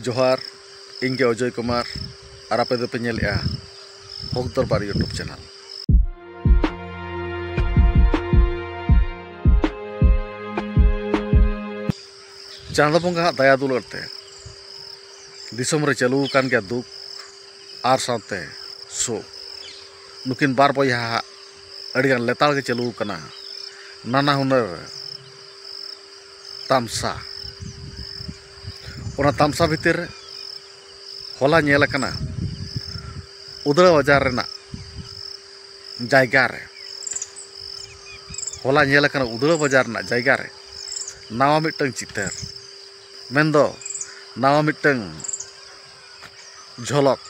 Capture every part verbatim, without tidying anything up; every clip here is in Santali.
ᱡᱚᱦᱟᱨ, ᱤᱧ ᱜᱮ ᱚᱡᱚᱭ ᱠᱩᱢᱟᱨ, ᱟᱨ ᱟᱯᱮ ᱫᱚᱯᱮ ᱧᱮᱞᱮᱫᱼᱟ ᱦᱚᱠ ᱫᱚᱨᱵᱟᱨ YouTube ᱪᱮᱱᱮᱞ᱾ ᱪᱟᱸᱫᱚ ᱵᱚᱸᱜᱟᱣᱟᱜ ᱫᱟᱭᱟ ᱫᱩᱞᱟᱹᱲ ᱛᱮ ᱫᱤᱥᱚᱢ ᱨᱮ ᱪᱟᱹᱞᱩ ᱟᱠᱟᱱ ᱜᱮᱭᱟ ᱫᱩᱠ ᱟᱨ ᱥᱟᱶᱛᱮ ᱥᱳᱠ᱾ ᱱᱩᱠᱤᱱ ᱵᱟᱨ ᱵᱚᱭᱦᱟ ᱦᱟᱜ ᱟᱹᱰᱤᱜᱟᱱ ᱞᱮᱛᱟᱲ ᱜᱮ ᱪᱟᱹᱞᱩ ᱟᱠᱟᱱᱟ ᱱᱟᱱᱟ ᱦᱩᱱᱟᱹᱨ ᱛᱟᱢᱥᱟ᱾ ᱚᱱᱟ ᱛᱟᱢᱥᱟ ᱵᱷᱤᱛᱤᱨ ᱨᱮ ᱦᱚᱞᱟ ᱧᱮᱞ ᱟᱠᱟᱱᱟ ᱩᱫᱽᱲᱟ ᱵᱟᱡᱟᱨ ᱨᱮᱱᱟᱜ ᱡᱟᱭᱜᱟ ᱨᱮ, ᱦᱚᱞᱟ ᱧᱮᱞ ᱟᱠᱟᱱᱟ ᱩᱫᱽᱲᱟ ᱵᱟᱡᱟᱨ ᱨᱮᱱᱟᱜ ᱡᱟᱭᱜᱟ ᱨᱮ ᱱᱟᱣᱟ ᱢᱤᱫᱴᱟᱝ ᱪᱤᱛᱟᱹᱨ, ᱢᱮᱱᱫᱚ ᱱᱟᱣᱟ ᱢᱤᱫᱴᱟᱝ ᱡᱷᱚᱞᱚᱠ᱾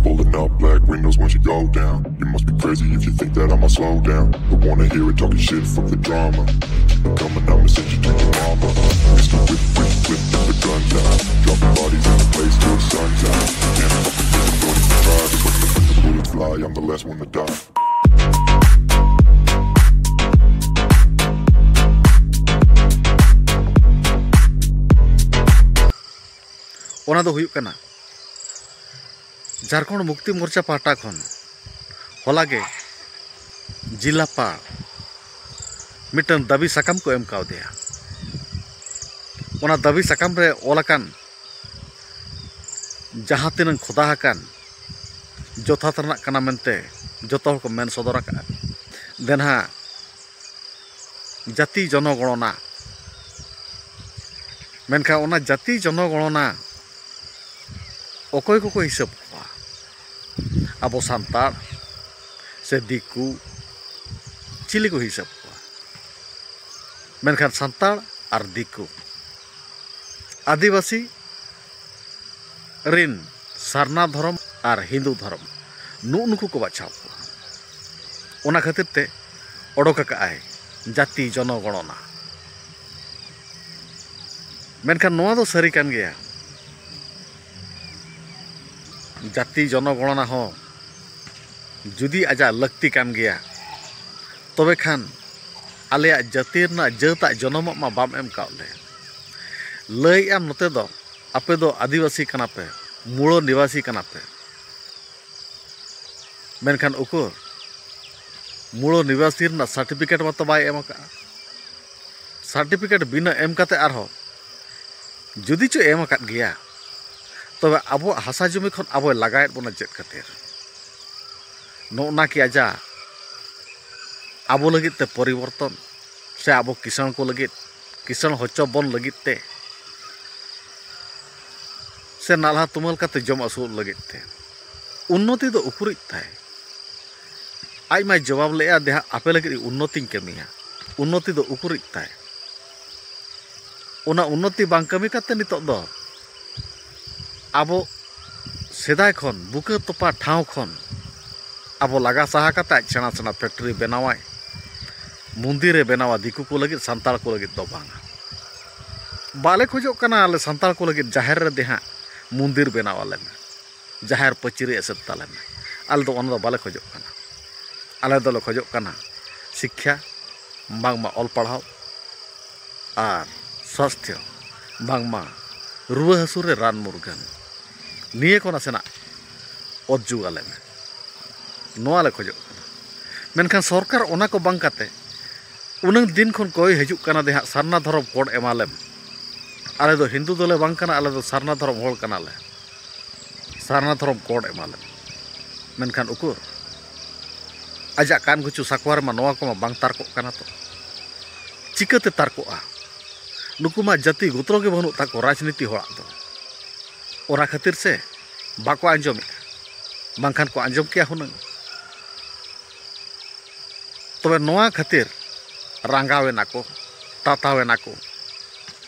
Pulling up black windows once you go down. You must be crazy if you think that I'ma slow down. Don't wanna hear it talking shit, fuck the drama. Keep it coming, I'ma send you to your mama. Pistol whip, whip, flip, flip the gun down. Dropping bodies in the place till the sun's out. Can't fuck with this, I'm going to try. Just watch the, watch the bullets fly, I'm the last one to die. ᱚᱱᱟ ᱫᱚ ᱦᱩᱭᱩᱜ ᱠᱟᱱᱟ ᱡᱷᱟᱲᱠᱷᱚᱸᱰ ᱢᱩᱠᱛᱤ ᱢᱳᱨᱪᱟ ᱯᱟᱦᱴᱟ ᱠᱷᱚᱱ ᱦᱚᱞᱟ ᱜᱮ ᱡᱤᱞᱟᱯᱟᱲ ᱢᱤᱫᱴᱟᱝ ᱫᱟᱹᱵᱤ ᱥᱟᱠᱟᱢ ᱠᱚ ᱮᱢ ᱠᱟᱣᱫᱮᱭᱟ᱾ ᱚᱱᱟ ᱫᱟᱹᱵᱤ ᱥᱟᱠᱟᱢ ᱨᱮ ᱚᱞ ᱟᱠᱟᱱ ᱡᱟᱦᱟᱸ ᱛᱤᱱᱟᱹᱝ ᱠᱷᱚᱫᱟ ᱟᱠᱟᱱ ᱡᱚᱛᱷᱟᱛ ᱨᱮᱱᱟᱜ ᱠᱟᱱᱟ ᱢᱮᱱᱛᱮ ᱡᱚᱛᱚ ᱦᱚᱲ ᱠᱚ ᱢᱮᱱ ᱥᱚᱫᱚᱨ ᱟᱠᱟᱫᱼᱟ᱾ ᱫᱮᱱᱦᱟ ᱡᱟᱹᱛᱤ ᱡᱚᱱᱚᱜᱚᱬᱚᱱᱟ, ᱢᱮᱱᱠᱷᱟᱱ ᱚᱱᱟ ᱡᱟᱹᱛᱤ ᱡᱚᱱᱚᱜᱚᱬᱚᱱᱟ ᱚᱠᱚᱭ ᱠᱚᱠᱚ ᱦᱤᱥᱟᱹᱵ ᱠᱚᱣᱟ? ᱟᱵᱚ ᱥᱟᱱᱛᱟᱲ ᱥᱮ ᱫᱤᱠᱩ, ᱪᱤᱞᱤ ᱠᱚ ᱦᱤᱥᱟᱹᱵ ᱠᱚᱣᱟ? ᱢᱮᱱᱠᱷᱟᱱ ᱥᱟᱱᱛᱟᱲ ᱟᱨ ᱫᱤᱠᱩ, ᱟᱹᱫᱤᱵᱟᱹᱥᱤ ᱨᱤᱱ ᱥᱟᱨᱱᱟ ᱫᱷᱚᱨᱚᱢ ᱟᱨ ᱦᱤᱱᱫᱩ ᱫᱷᱚᱨᱚᱢ, ᱱᱩᱜ ᱱᱩᱠᱩ ᱠᱚ ᱵᱟᱪᱷᱟᱣ ᱠᱚᱣᱟ᱾ ᱚᱱᱟ ᱠᱷᱟᱹᱛᱤᱨ ᱛᱮ ᱚᱰᱚᱠ ᱟᱠᱟᱫᱼᱟᱭ ᱡᱟᱹᱛᱤ ᱡᱚᱱᱚᱜᱚᱬᱚᱱᱟ᱾ ᱢᱮᱱᱠᱷᱟᱱ ᱱᱚᱣᱟ ᱫᱚ ᱥᱟᱹᱨᱤ ᱠᱟᱱ ᱜᱮᱭᱟ, ᱡᱟᱹᱛᱤ ᱡᱚᱱᱚᱜᱚᱬᱚᱱᱟ ᱦᱚᱸ ᱡᱩᱫᱤ ᱟᱡᱟᱜ ᱞᱟᱹᱠᱛᱤ ᱠᱟᱱ ᱜᱮᱭᱟ, ᱛᱚᱵᱮ ᱠᱷᱟᱱ ᱟᱞᱮᱭᱟᱜ ᱡᱟᱹᱛᱤ ᱨᱮᱱᱟᱜ ᱡᱟᱹᱛᱟᱜ ᱡᱚᱱᱚᱢᱟᱜ ᱢᱟ ᱵᱟᱢ ᱮᱢ ᱠᱟᱣᱟᱫ ᱞᱮ᱾ ᱞᱟᱹᱭᱮᱫᱼᱟᱢ ᱱᱚᱛᱮ ᱫᱚ ᱟᱯᱮ ᱫᱚ ᱟᱹᱫᱤᱵᱟᱹᱥᱤ ᱠᱟᱱᱟ ᱯᱮ, ᱢᱩᱲᱟᱹ ᱱᱤᱵᱟᱥᱤ ᱠᱟᱱᱟ ᱯᱮ, ᱢᱮᱱᱠᱷᱟᱱ ᱩᱠᱩᱨ ᱢᱩᱲᱟᱹ ᱱᱤᱵᱟᱥᱤ ᱨᱮᱱᱟᱜ ᱥᱟᱨᱴᱤᱯᱷᱤᱠᱮᱴ ᱢᱟᱛᱚ ᱵᱟᱭ ᱮᱢ ᱟᱠᱟᱫᱼᱟ᱾ ᱥᱟᱨᱴᱤᱯᱷᱤᱠᱮᱴ ᱵᱤᱱᱟᱹ ᱮᱢ ᱠᱟᱛᱮ ᱟᱨᱦᱚᱸ ᱡᱩᱫᱤ ᱪᱚ ᱮᱢ ᱟᱠᱟᱫ ᱜᱮᱭᱟ, ᱛᱚᱵᱮ ᱟᱵᱚᱣᱟᱜ ᱦᱟᱥᱟ ᱡᱚᱢᱤ ᱠᱷᱚᱱ ᱟᱵᱚᱭ ᱞᱟᱜᱟᱭᱮᱫ ᱵᱚᱱᱟ ᱪᱮᱫ ᱠᱷᱟᱹᱛᱤᱨ? ᱱᱚᱜᱼᱱᱟ ᱠᱤ ᱟᱡᱟᱜ ᱟᱵᱚ ᱞᱟᱹᱜᱤᱫ ᱛᱮ ᱯᱚᱨᱤᱵᱚᱨᱛᱚᱱ, ᱥᱮ ᱟᱵᱚ ᱠᱤᱥᱟᱹᱬ ᱠᱚ ᱞᱟᱹᱜᱤᱫ, ᱠᱤᱥᱟᱹᱬ ᱦᱚᱪᱚ ᱵᱚᱱ ᱞᱟᱹᱜᱤᱫ ᱛᱮ, ᱥᱮ ᱱᱟᱞᱦᱟ ᱛᱩᱢᱟᱹᱞ ᱠᱟᱛᱮ ᱡᱚᱢ ᱟᱹᱥᱩᱞ ᱞᱟᱹᱜᱤᱫ ᱛᱮ? ᱩᱱᱱᱚᱛᱤ ᱫᱚ ᱩᱠᱩᱨᱤᱡ ᱛᱟᱭ? ᱟᱡ ᱢᱟᱭ ᱡᱚᱵᱟᱵ ᱞᱮᱫᱼᱟ, "ᱫᱮᱦᱟᱜ ᱟᱯᱮ ᱞᱟᱹᱜᱤᱫ ᱩᱱᱱᱚᱛᱤᱧ ᱠᱟᱹᱢᱤᱭᱟ, ᱩᱱᱱᱚᱛᱤ ᱫᱚ ᱩᱠᱩᱨᱤᱡ ᱛᱟᱭ?" ᱚᱱᱟ ᱩᱱᱱᱚᱛᱤ ᱵᱟᱝ ᱠᱟᱹᱢᱤ ᱠᱟᱛᱮ ᱱᱤᱛᱚᱜ ᱫᱚ ᱟᱵᱚ ᱥᱮᱫᱟᱭ ᱠᱷᱚᱱ ᱵᱩᱠᱟᱹ ᱛᱚᱯᱟ ᱴᱷᱟᱶ ᱠᱷᱚᱱ ᱟᱵᱚ ᱞᱟᱜᱟ ᱥᱟᱦᱟ ᱠᱟᱛᱮ ᱟᱡ ᱥᱮᱬᱟ ᱥᱮᱬᱟ ᱯᱷᱮᱠᱴᱨᱤ ᱵᱮᱱᱟᱣᱟᱭ, ᱢᱚᱱᱫᱤᱨᱮ ᱵᱮᱱᱟᱣᱟ ᱫᱤᱠᱩ ᱠᱚ ᱞᱟᱹᱜᱤᱫ, ᱥᱟᱱᱛᱟᱲ ᱠᱚ ᱞᱟᱹᱜᱤᱫ ᱫᱚ ᱵᱟᱝᱟ᱾ ᱵᱟᱞᱮ ᱠᱷᱚᱡᱚᱜ ᱠᱟᱱᱟ ᱟᱞᱮ ᱥᱟᱱᱛᱟᱲ ᱠᱚ ᱞᱟᱹᱜᱤᱫ ᱡᱟᱦᱮᱨ ᱨᱮ ᱫᱮᱦᱟᱜ ᱢᱚᱱᱫᱤᱨ ᱵᱮᱱᱟᱣ ᱟᱞᱮ ᱢᱮ, ᱡᱟᱦᱮᱨ ᱯᱟᱹᱪᱤᱨ ᱮᱥᱮᱫ ᱛᱟᱞᱮ ᱢᱮ᱾ ᱟᱞᱮ ᱫᱚ ᱚᱱᱟ ᱫᱚ ᱵᱟᱞᱮ ᱠᱷᱚᱡᱚᱜ ᱠᱟᱱᱟ᱾ ᱟᱞᱮ ᱫᱚᱞᱮ ᱠᱷᱚᱡᱚᱜ ᱠᱟᱱᱟ ᱥᱤᱠᱠᱷᱟ, ᱵᱟᱝᱢᱟ ᱚᱞ ᱯᱟᱲᱦᱟᱣ, ᱟᱨ ᱥᱟᱥᱛᱷᱚ, ᱵᱟᱝᱢᱟ ᱨᱩᱣᱟᱹ ᱦᱟᱹᱥᱩ ᱨᱮ ᱨᱟᱱ ᱢᱩᱨᱜᱟᱹᱱ᱾ ᱱᱤᱭᱟᱹ ᱠᱚ ᱱᱟᱥᱮᱱᱟᱜ ᱚᱛ ᱡᱩᱜ ᱟᱞᱮ ᱢᱮ, ᱱᱚᱣᱟ ᱞᱮ ᱠᱷᱚᱡᱚᱜ ᱠᱟᱱᱟ᱾ ᱢᱮᱱᱠᱷᱟᱱ ᱥᱚᱨᱠᱟᱨ ᱚᱱᱟ ᱠᱚ ᱵᱟᱝ ᱠᱟᱛᱮ ᱩᱱᱟᱹᱝ ᱫᱤᱱ ᱠᱷᱚᱱ ᱠᱚᱭ ᱦᱤᱡᱩᱜ ᱠᱟᱱᱟ, ᱫᱮᱦᱟᱜ ᱥᱟᱨᱱᱟ ᱫᱷᱚᱨᱚᱢ ᱠᱳᱰ ᱮᱢᱟᱞᱮᱢ᱾ ᱟᱞᱮ ᱫᱚ ᱦᱤᱱᱫᱩ ᱫᱚᱞᱮ ᱵᱟᱝ ᱠᱟᱱᱟ, ᱟᱞᱮ ᱫᱚ ᱥᱟᱨᱱᱟ ᱫᱷᱚᱨᱚᱢ ᱦᱚᱲ ᱠᱟᱱᱟᱞᱮ, ᱥᱟᱨᱱᱟ ᱫᱷᱚᱨᱚᱢ ᱠᱳᱰ ᱮᱢᱟᱞᱮᱢ᱾ ᱢᱮᱱᱠᱷᱟᱱ ᱩᱠᱩᱨ, ᱟᱡᱟᱜ ᱠᱟᱱ ᱜᱩᱪᱩ ᱥᱟᱠᱣᱟ ᱨᱮᱢᱟ ᱱᱚᱣᱟ ᱠᱚᱢᱟ ᱵᱟᱝ ᱛᱟᱨᱠᱚᱜ ᱠᱟᱱᱟ ᱛᱚ᱾ ᱪᱤᱠᱟᱹᱛᱮ ᱛᱟᱨᱠᱚᱜᱼᱟ? ᱱᱩᱠᱩ ᱢᱟ ᱡᱟᱹᱛᱤ ᱜᱳᱛᱨᱚ ᱜᱮ ᱵᱟᱹᱱᱩᱜ ᱛᱟᱠᱚ ᱨᱟᱡᱽᱱᱤᱛᱤ ᱦᱚᱲᱟᱜ ᱫᱚ᱾ ᱚᱱᱟ ᱠᱷᱟᱹᱛᱤᱨ ᱥᱮ ᱵᱟᱠᱚ ᱟᱸᱡᱚᱢᱮᱫᱼᱟ, ᱵᱟᱝᱠᱷᱟᱱ ᱠᱚ ᱟᱸᱡᱚᱢ ᱠᱮᱭᱟ ᱦᱩᱱᱟᱹᱝ᱾ ᱛᱚᱵᱮ ᱱᱚᱣᱟ ᱠᱷᱟᱹᱛᱤᱨ ᱨᱟᱸᱜᱟᱣ ᱮᱱᱟ ᱠᱚ, ᱛᱟᱛᱟᱣ ᱮᱱᱟ ᱠᱚ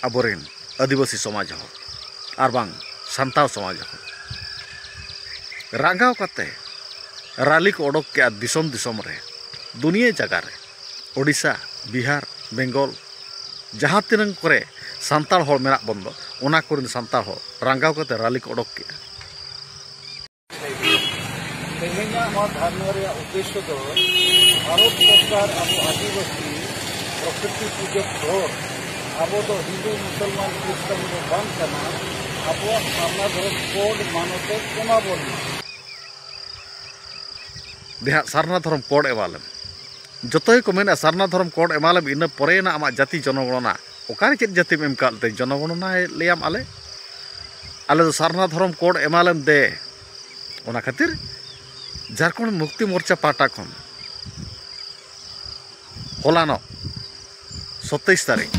ᱟᱵᱚᱨᱮᱱ ᱟᱹᱫᱤᱵᱟᱹᱥᱤ ᱥᱚᱢᱟᱡᱽ ᱦᱚᱸ, ᱟᱨ ᱵᱟᱝ ᱥᱟᱱᱛᱟᱲ ᱥᱚᱢᱟᱡᱽ ᱦᱚᱸ᱾ ᱨᱟᱸᱜᱟᱣ ᱠᱟᱛᱮ ᱨᱟᱞᱤ ᱠᱚ ᱚᱰᱚᱠ ᱠᱮᱜᱼᱟ ᱫᱤᱥᱚᱢ ᱫᱤᱥᱚᱢ ᱨᱮ, ᱫᱩᱱᱤᱭᱟᱹ ᱡᱟᱭᱜᱟ ᱨᱮ, ᱳᱰᱤᱥᱟ, ᱵᱤᱦᱟᱨ, ᱵᱮᱝᱜᱚᱞ, ᱡᱟᱦᱟᱸ ᱛᱤᱱᱟᱹᱝ ᱠᱚᱨᱮ ᱥᱟᱱᱛᱟᱲ ᱦᱚᱲ ᱢᱮᱱᱟᱜ ᱵᱚᱱ ᱫᱚ, ᱚᱱᱟ ᱠᱚᱨᱮᱱ ᱥᱟᱱᱛᱟᱲ ᱦᱚᱲ ᱨᱟᱸᱜᱟᱣ ᱠᱟᱛᱮ ᱨᱟᱞᱤ ᱠᱚ ᱚᱰᱚᱠ ᱠᱮᱜᱼᱟ᱾ ᱛᱮᱦᱮᱧᱟᱜ ᱱᱚᱣᱟ ᱫᱷᱟᱨᱱᱟ ᱨᱮᱭᱟᱜ ᱩᱫᱽᱫᱮᱥᱥᱚ ᱫᱚ ᱵᱷᱟᱨᱚᱛ ᱥᱚᱨᱠᱟᱨ ᱟᱵᱚ ᱟᱹᱫᱤᱵᱟᱹᱥᱤ ᱯᱨᱚᱠᱨᱤᱛᱤ ᱯᱩᱡᱟᱹ ᱦᱚᱲ, ᱟᱵᱚ ᱫᱚ ᱦᱤᱱᱫᱩ ᱢᱩᱥᱚᱞᱢᱟᱱ ᱠᱷᱨᱤᱥᱴᱟᱱ ᱫᱚ ᱵᱟᱝ ᱠᱟᱱᱟ, ᱟᱵᱚᱣᱟᱜ ᱥᱟᱨᱱᱟ ᱫᱷᱚᱨᱚᱢ ᱠᱳᱰ ᱢᱟᱱᱚᱛᱮ ᱮᱢᱟ ᱵᱚᱱ ᱢᱟ᱾ ᱫᱮᱦᱟᱜ ᱥᱟᱨᱱᱟ ᱫᱷᱚᱨᱚᱢ ᱠᱳᱰ ᱮᱢᱟᱞᱮᱢ᱾ ᱡᱚᱛᱚ ᱜᱮᱠᱚ ᱢᱮᱱᱟ, "ᱥᱟᱨᱱᱟ ᱫᱷᱚᱨᱚᱢ ᱠᱳᱰ ᱮᱢᱟᱞᱮᱢ, ᱤᱱᱟᱹ ᱯᱚᱨᱮᱭᱮᱱᱟ ᱟᱢᱟᱜ ᱡᱟᱹᱛᱤ ᱡᱚᱱᱚᱜᱚᱬᱚᱱᱟ᱾" ᱚᱠᱟᱨᱮ ᱪᱮᱫ ᱡᱟᱹᱛᱤᱢ ᱮᱢ ᱠᱟᱫ ᱛᱮ ᱡᱚᱱᱚᱜᱚᱬᱚᱱᱟᱭ ᱞᱟᱹᱭᱟᱢ ᱟᱞᱮ? ᱟᱞᱮ ᱫᱚ ᱥᱟᱨᱱᱟ ᱫᱷᱚᱨᱚᱢ ᱠᱳᱰ ᱮᱢᱟᱞᱮᱢ ᱫᱮ᱾ ᱚᱱᱟ ᱠᱷᱟᱹᱛᱤᱨ ᱡᱷᱟᱲᱠᱷᱚᱸᱰ ᱢᱩᱠᱛᱤ ᱢᱳᱨᱪᱟ ᱯᱟᱦᱴᱟ ᱠᱷᱚᱱ ᱦᱚᱞᱟᱱᱚᱜ ᱥᱟᱛᱟᱥ ᱛᱟᱹᱨᱤᱠᱷ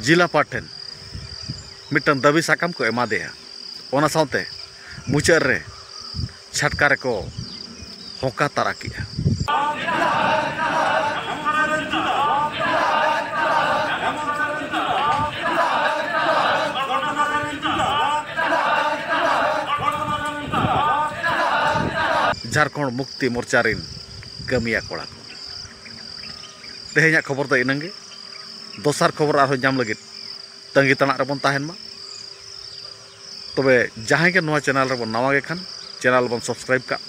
ᱡᱤᱞᱟᱯᱟᱲ ᱴᱷᱮᱱ ᱢᱤᱫᱴᱟᱝ ᱫᱟᱹᱵᱤ ᱥᱟᱠᱟᱢ ᱠᱚ ᱮᱢᱟᱫᱮᱭᱟ᱾ ᱚᱱᱟ ᱥᱟᱶᱛᱮ ᱢᱩᱪᱟᱹᱫ ᱨᱮ ᱪᱷᱟᱴᱠᱟ ᱨᱮᱠᱚ ᱦᱚᱸᱠᱟ ᱛᱟᱨᱟ ᱠᱮᱜᱼᱟ᱾ ᱡᱷᱟᱲᱠᱷᱚᱸᱰ ᱢᱩᱠᱛᱤ ᱢᱳᱨᱪᱟ ᱨᱮᱱ ᱠᱟᱹᱢᱤᱭᱟ ᱠᱚᱲᱟ ᱠᱚ, ᱛᱮᱦᱮᱧᱟᱜ ᱠᱷᱚᱵᱚᱨ ᱫᱚ ᱤᱱᱟᱹᱝ ᱜᱮ᱾ ᱫᱚᱥᱟᱨ ᱠᱷᱚᱵᱚᱨ ᱟᱨᱦᱚᱸ ᱧᱟᱢ ᱞᱟᱹᱜᱤᱫ ᱛᱟᱺᱜᱤ ᱛᱟᱲᱟᱜ ᱨᱮᱵᱚᱱ ᱛᱟᱦᱮᱱ ᱢᱟ᱾ ᱛᱚᱵᱮ ᱡᱟᱦᱟᱸᱭ ᱜᱮ ᱱᱚᱣᱟ ᱪᱮᱱᱮᱞ ᱨᱮᱵᱚᱱ ᱱᱟᱣᱟ ᱜᱮ ᱠᱷᱟᱱ, ᱪᱮᱱᱮᱞ ᱵᱚᱱ ᱥᱟᱵᱥᱠᱨᱟᱭᱤᱵ ᱠᱟᱜ᱾